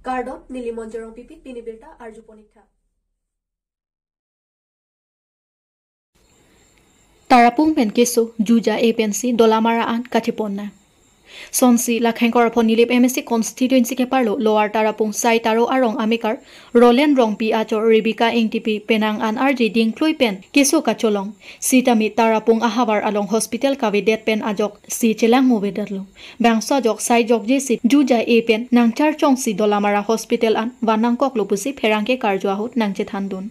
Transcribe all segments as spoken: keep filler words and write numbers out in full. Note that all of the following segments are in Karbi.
Kardom, neli Monjorong Pipit, pini birta arju ponik tha. Tarapung pen keso juja e pensi Dolamara an kachepon nang. Sonsi la khengkor apho Nilip M A C constituency keparlo Lower Tarapung Sai Taro arong amekar Roland Rongpi achor Rebecca Ingtipi penang an arje dingklui pen keso kacholong. Sitame Tarapung ahavar along hospital kavedet pen ajok si chelang movedetlo. Bangso ajok sai jokje si juja e pen nangchar chongsi Dolamara hospital an van nangkoklo pusi pherangke karju ahut nangchethandun.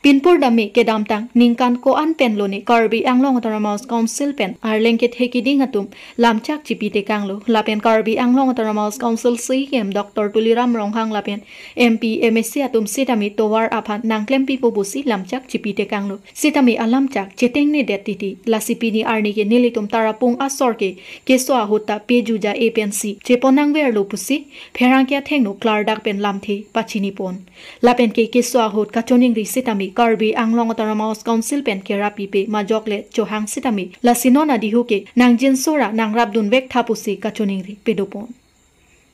Pinpur dame kedamtang ningkan ko-an pen lone Karbi Anglong Autonomous Council pen arleng kethe kiding atum lamchak chipi tekanglo. Lapen Karbi Anglong Autonomous Council C E M Doctor Tuliram Ronghang lapen M P M A C atum sitame tovar aphan nangklempipo pusi lamchak chipi tekanglo. Sitame alamchak chetengnedet titi. Lasi pini arni ke nelitum Tarapung asor ke keso ahut ta pe juja e pensi chepon nangverlo pusi pherangke athengno klardak pen lamthe pachinipon. Lapen ke keso ahut kachoningri sitame Karbi Anglong Autonomous Council pen kerap pipe majok le chohang sitame lasi non adihu ke nangjinsora nangrapdun vek tha pusi kachoningri pedopon.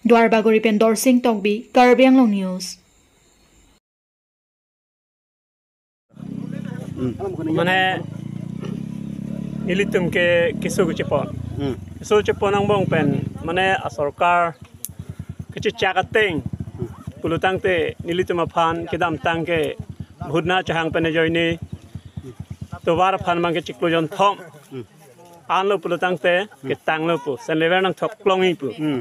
Duarbagori pen Dorsing Tokbi, Karbi Anglong News. Mane nelitum ke keso kechepon. Hmm. Keso chepon angbong pen mane asorkar kechechak ateng. Hmm. Pulotangte nelitum aphan kedamtang ke bhutna chahang pen ajoine tovar aphan mang ke chiklo jonthom. Hmm. Anlo pulotangte Hmm. ketanglo pu. Sen lever nangthoklongji pu. Hmm.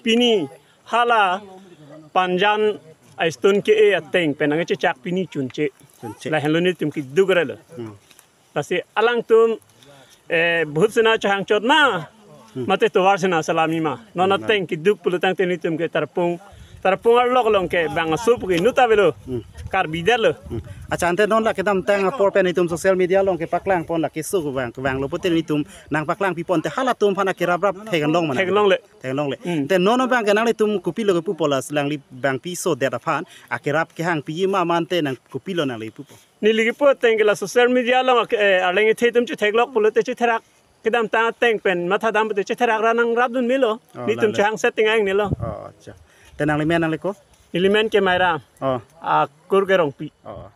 Pini hala panjan a-stone ke-e ateng pen nangchechak pini chunche. Chunche. Lahenlo nelitum keduk relo. Hmm. Lasi alangtum, eh, bhut sena chahang chot ma, Hmm. mate tovar sena salami ma. Non Hmm. ateng keduk pulotangte nelitum ke Tarapung. Tarapung arlok along ke bang asup ke nuta velo. Hmm. Karbi detlo. Hmm. Accha, ante non la kedamtang apor pen itum social media along kepaklangpon la keso kevang, kevanglo pute nelitum nangpaklangpipon te halatum aphan akeraprap theklong mana? Theklongle. Theklongle. Hmm. Te non abang ke nanglitum kopilo kepupo, la alangli bang piso det aphan akerap kehang piji ma mate nang kopilo nangli pupo? Neli kepu ateng ke la social media along ak-, eh, arleng kethe atum chetheklok pulote chetherak. Kedamtang ateng pen mathadam pute chetherak ra nangrapdun melo. Oh, Nelitum lale. chehang setting aing nelo. Oh, accha. Te nangli men nangli ko? Neli men ke Mairam. Oh. Akur ke Rongpi. Oh.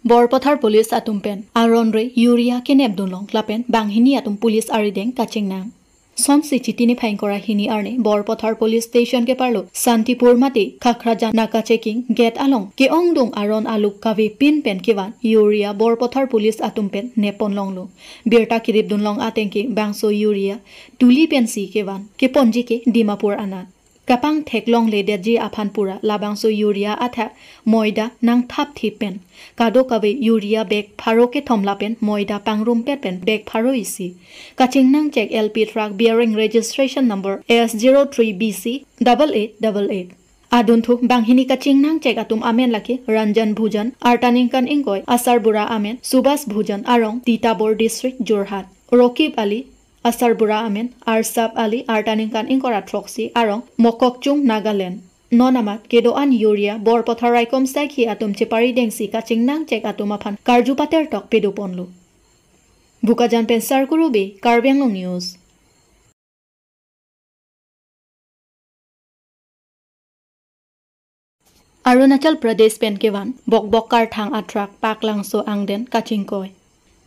Borpathar Police atum pen aron re urea kenepdunlong lapen banghini atum police arideng kachingnang. Sonsi Chiti niphai ingkoi ra hini arni Borpathar Police Station keparlo Santipur mate Khakrajan naka checking gate along ke-ongdung aron aluk kavepin pen kevan urea Borpathar Police atum pen nepponlonglo. Birta kiripdunlong ateng ke bangso urea Tuli pensi kevan keponji ke Dimapur anat. Kapangtheklongledetji aphan pura labangso urea athak moida nangthapthip pen kadokave urea bag pharo kethom lapen moida pangrumpet pen bag pharo isi kachingnangchek L P truck bearing registration number S zero three B C double eight double eight. Adunthu banghini kachingnangchek atum amen lake Ranjan Bhujan, arta ningkan ingkoi, asarbura amen Subhas Bhujan, arong Titabor District, Jorhat. Rokib Ali, asarbura amen Arsap Ali, arta ningkan ingkoi ra throksi, arong Mokokchung, Nagaland. Non amat kedo-an urea Borpathar raikom saikhi atum cheparidengsi kachingnangchek atum aphan karju patertok pedoponlo. Bokajan pen Sarkuru Bey, Karbi Anglong News. Arunachal Pradesh pen kevan bokbok karthang a-truck Paklangso angden kachingkoi.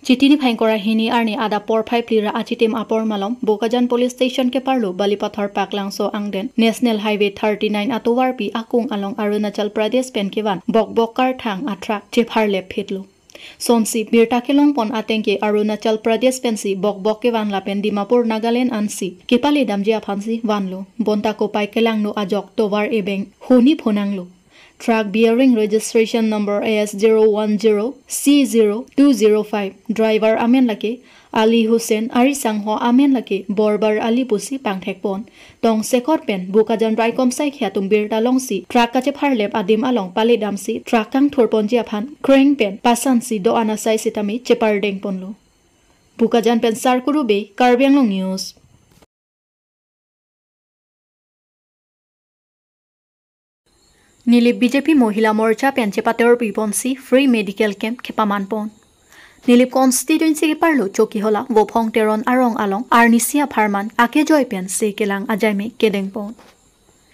Chiti niphai ingkoi ra hini arni adap porphai phli ra achitim apor malom Bokajan Police Station keparlo Balipathar Paklangso angden National Highway thirty-nine atovarpi akung along Arunachal Pradesh pen kevan bokbok karthang a-truck chepharlepphitlo. Sonsi birta kelongpon ateng ke Arunachal Pradesh pensi bokbok kevan lapen Dimapur Nagaland ansi kepaledamji aphansi vanlo. Bonta kopai kelangno ajok tovar ebeng honi phonanglo. Truck bearing registration number S zero one zero C zero two zero five. Driver amen lake Ali Hussain, arisangho amen lake Borbar Ali pusi pangthekpon. Tongsekot pen Bokajan raikom saikhi atum birta longsi truck kachepharlep adim along paledamsi truck kangthurponji aphan crane pen pasansi do-an asai sitame chepardengponlo. Bokajan pen Sarkuru Bey, Karbi Anglong News. Nilip B J P Mohila Morcha pen chepaterpiponsi free medical camp kepamanpon. Nilip constituency keparlo Chokihola Vophong Teron arong along arnisi apharman akejoi pen se kelang ajaime kedengpon.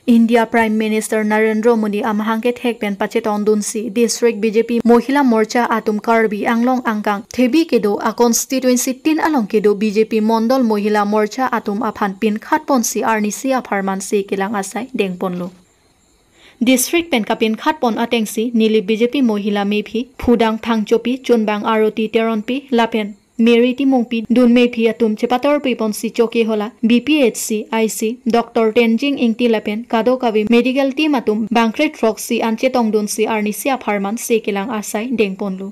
India Prime Minister Narendra Modi amahang kethek pen pachetongdunsi District B J P Mohila Morcha atum Karbi Anglong angkang thebi kedo a constituency tin along kedo B J P Mondol Mohila Morcha atum aphan pinkhatponsi arnisi apharman se kelang asai dengponlo. District pen kapinkhatpon atengsi Nilip B J P Mohila mephi Phudang Phangchopi, Chunbang Aroti Teronpi lapen Mary Timungpi dun mephi atum chepatorpiponsi Chokihola B P H C I C Doctor Tenjing Ingti lapen kadokave medical team atum bangkre throksi an chetongdunsi arnisi apharman se kelang asai dengponlo.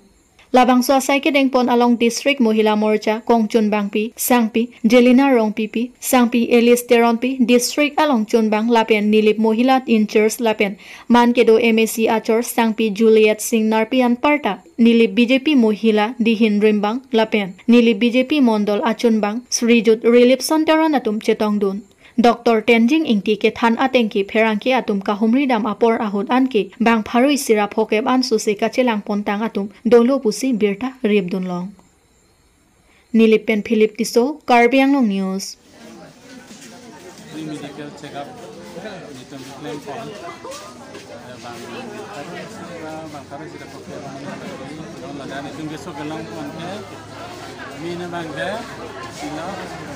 Labangso asai kedengpon along District Mohila Morcha kong Chunbangpi Sangpi, Jelina Rongpipi Sangpi, Alice Teronpi, District along Chunbang lapen Nilip Mohila in-charge lapen man kedo M A C achor Sangpi Juliet Singnarpi anparta Nilip B J P Mohila dihin rimbang lapen Nilip B J P Mondol achunbang Srijut Rilipson Teron atum chetongdun. Doctor Tenjing Ingti kethan atengke pherangke atum kahumridam apor ahut anke bang pharo isi ra phokep an sose kachelangpontang atum dolo pusi birta ripdunlong. Nilip pen Philip Tisso, Karbi Anglong News. Free medical checkup nelitum keklempon. Bang pharo isi ra, bang pharo isi ra phokep an, non ladak nelitum keso kelongpon ke main abang ke isi lo,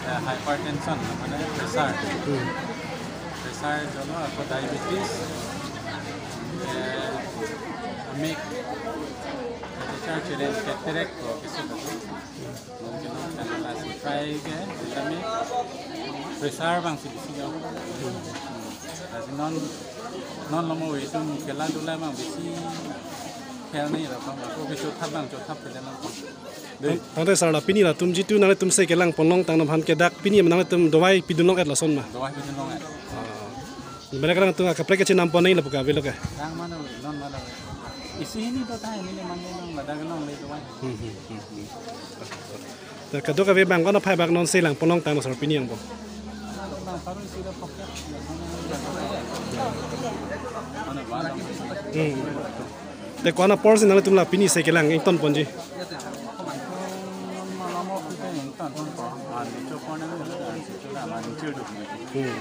eh, hypertension, mane pressure. Hmm. Pressure dolo, ako diabetes, eh, amek, pressure children, cataract ko keso dolo. Mungkin kan lasi try ke, vitamin, pressure bang si bisi jong. Lasi non, non lo mo itum khela dula bang bisi khel nai lo bang, ako bisi thap bang cho thap khela lang. Dei. Tang, tangte sir, la pini latum jitu nanglitum se kelangponlongtang aphan ke dak pini nanglitum dawai pidunlong-et lason ma? Dawai pidunlong-et. Ah. Balik lang tung akaprek kechenam pon nai lapu ka avelo ke? Tang mana, non mana. Isi hini to tang hini le mane nang ladak longle dawai. Hmm, hmm, hmm, hmm. Te kadokave bang ko-an aphai bak non se langponlongtang sir pini angbong? Bang pharo isi ra phokep. Mana bang? Hmm. Te ko-an aporsi nanglitum la pini se kelang ingtonponji? Hmm.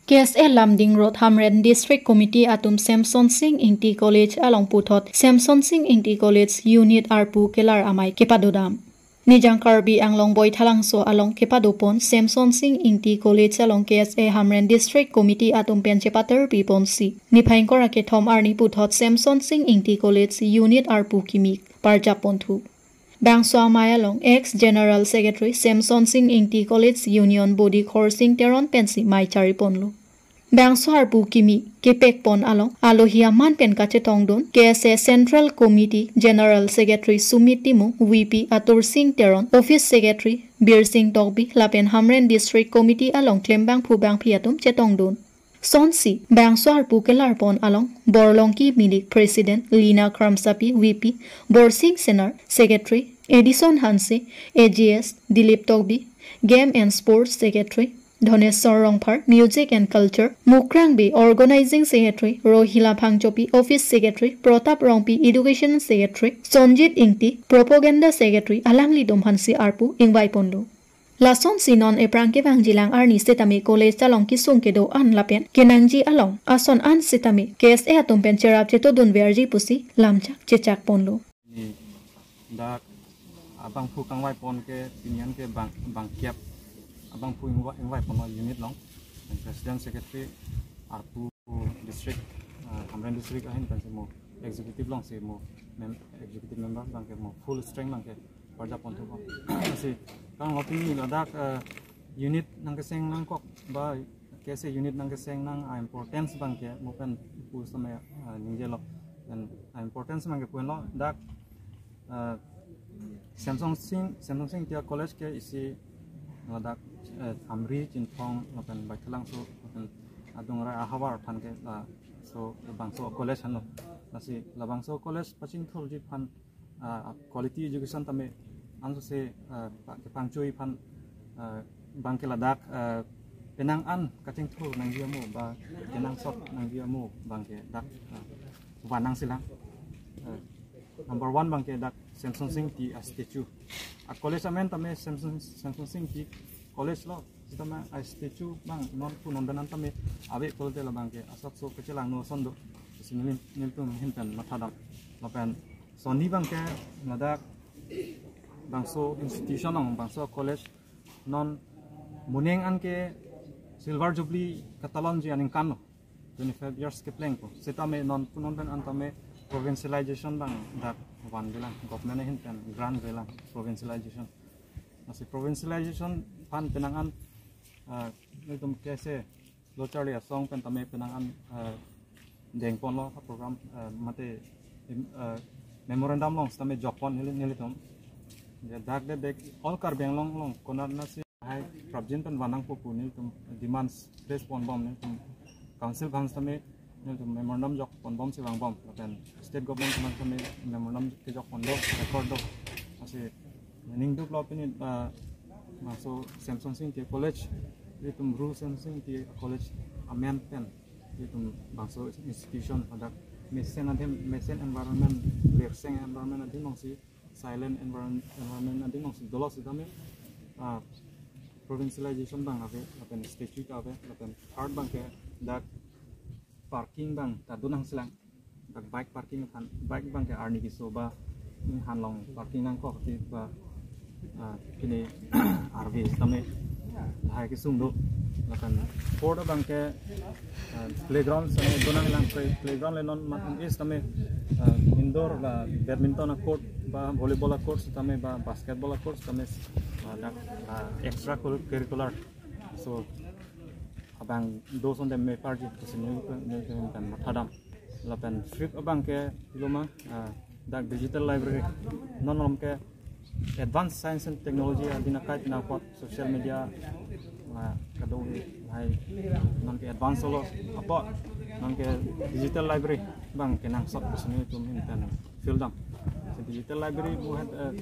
K S A Lumding Road Hamren District Committee atum Semsonsing Ingti College along puthot Semsonsing Ingti College Unit arpu kelar amei kepadodam. Nijang Karbi Anglong Boithalangso along kepadopon Semsonsing Ingti College along K S A Hamren District Committee atum pen chepatorpiponsi niphai ingkoi ra kethom arni puthot Semsonsing Ingti College Unit arpu kimi parjapponthu. Bangso amei along ex General Secretary Semsonsing Ingti College Union Body Khorsing Teron pensi mei chariponlo. Bangso arpu kimi kepekpon along alohi aman pen kachetongdun K S A Central Committee General Secretary Sumit Timung, V P Atursing Teron, Office Secretary Birsing Tokbi lapen Hamren District Committee along klembangphu bangphi atum chetongdun. Sonsi bangso arpu kelarpon along Borlongki Milik President, Lina Kramsapi V P, Borsing Senar Secretary, Edison Hanse, A G S, Dilip Tokbi, Game and Sports Secretary, Dhoneswar Rongphar Music and Culture, Mukrang Bey Organizing Secretary, Rohila Phangchopi Office Secretary, Protap Rongpi Education Secretary, Sonjit Ingti Propaganda Secretary alanglitum aphansi arpu ingvaiponlo. Lasonsi non ephrang kevangjilang arni setame college along kesung kedo-an lapen kenangji along ason an setame K S A atum pen cherap chetodunverji pusi lamchak chechakponlo. Ni dak abangphu kangvaipon ke pini an ke bang, bangkep abangphu ingvai, ingvaiponlo unit along. President Secretary arpu district, ah, Hamren district ahin pensi mo executive alongsi mo mem-, executive member abangke mo full strength abangke parjapponthupo. Si kang lo pini ladak, eh, unit nangkeseng nangkok ba K S A unit nangkeseng nang a importance abangke mo pen pu samai, eh, ningjelo. Dan a importance abangke pu henlo dak, eh, Semsonsing, Semsonsing Ingti College ke isi ladak, eh, Hamri, Chinthong lapen Baithalangso lapen adung rai ahavar aphan ke laso labangso college henlo. Lasi labangso college pachingthurji aphan, ah, quality education tame ansose, ah, pa-, kepangchoi aphan, ah, abangke ladak, ah, penang an kachingthur nangji amo ba kenangsot nangji amo abangke dak, ah, vanang silang. Eh, number one abangke dak Semson Sing Ingti a statue. A college amen tame Semson, Semson Sing Ingti College lo, sitame a statue abang non pu non dan an tame ave pulote labangke asapso kachelangno ason do. Si neli, nelitum ahin pen mathadam. Lapen sonni abangke ladak bangso institution along, bangso college non moning an ke Silver Jubilee katalonji aningkan lo. Twenty-five years keplengpo. Sitame non pu non dan an tame provincialization abang dak vanvelang, government ahin pen grant velang provincialization. Lasi provincialization aphan penang an, ah, nelitum K S A lo charli asong pen tame penang an, ah, dengponlo a program, ah, mate, im-, ah, memorandum along sitame jokpon neli, nelitum. Ya, dak de dek all Karbi Anglong along konat nasi hai prapjin pen vanangpo pu nelitum demands raise ponbom, nelitum council abang sitame nelitum memorandum jokponbomsi vangbom, lapen state government abang sitame memorandum kejokpon do, record do. Lasi ningduk lo pini, ah, bangso Semson Sing Ingti College, nelitum Bru Semson Sing Ingti College amen pen nelitum bangso institution hadak mesen adim, mesen environment, lerseng environment adim alongsi, silent environ-, environment adim alongsi dolo sitame, ah, provincialization abang ave, lapen statue ta ave, lapen third abangke dak parking abang ta donang silang. Dak bike parking aphan, bike abangke arni keso ba, mm, hanlong parking nangkok ti ba, ah, pini arve sitame lahai kesung do. Lapen fourth abangke, ah, playground sitame donang lang, play-, playground le non mathum is tame, ah, indoor la badminton a court ba volleyball a court sitame ba basketball a court sitame, ah, dak, ah, extra curricular. So abang do ason de meparji pusi neli, neli pen mathadam. Lapen fifth abangke iloma, ah, dak digital library. Non alom ke advanced science and technology adin akai tina apot social media, ah, kadokave lahai non ke advance lo apot non ke digital library abang kenangsot pusi nelitum ahin pen fieldam. Si digital library mu het, eh,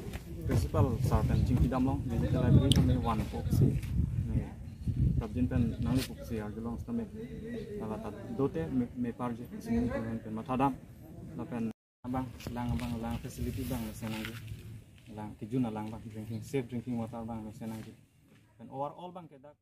principal sir pen chingkidam long, digital library tame vanpo pusi, ne prapjin pen nanglepo pusi arjulong sitame, lata dote me, meparji pusi nelitum ahin pen mathadam. Lapen abang, lang abang, lang facility abang mesen nangji. Lang kejun alang abang, drinking, safe drinking water abang mesen nangji. Pen overall abangke dak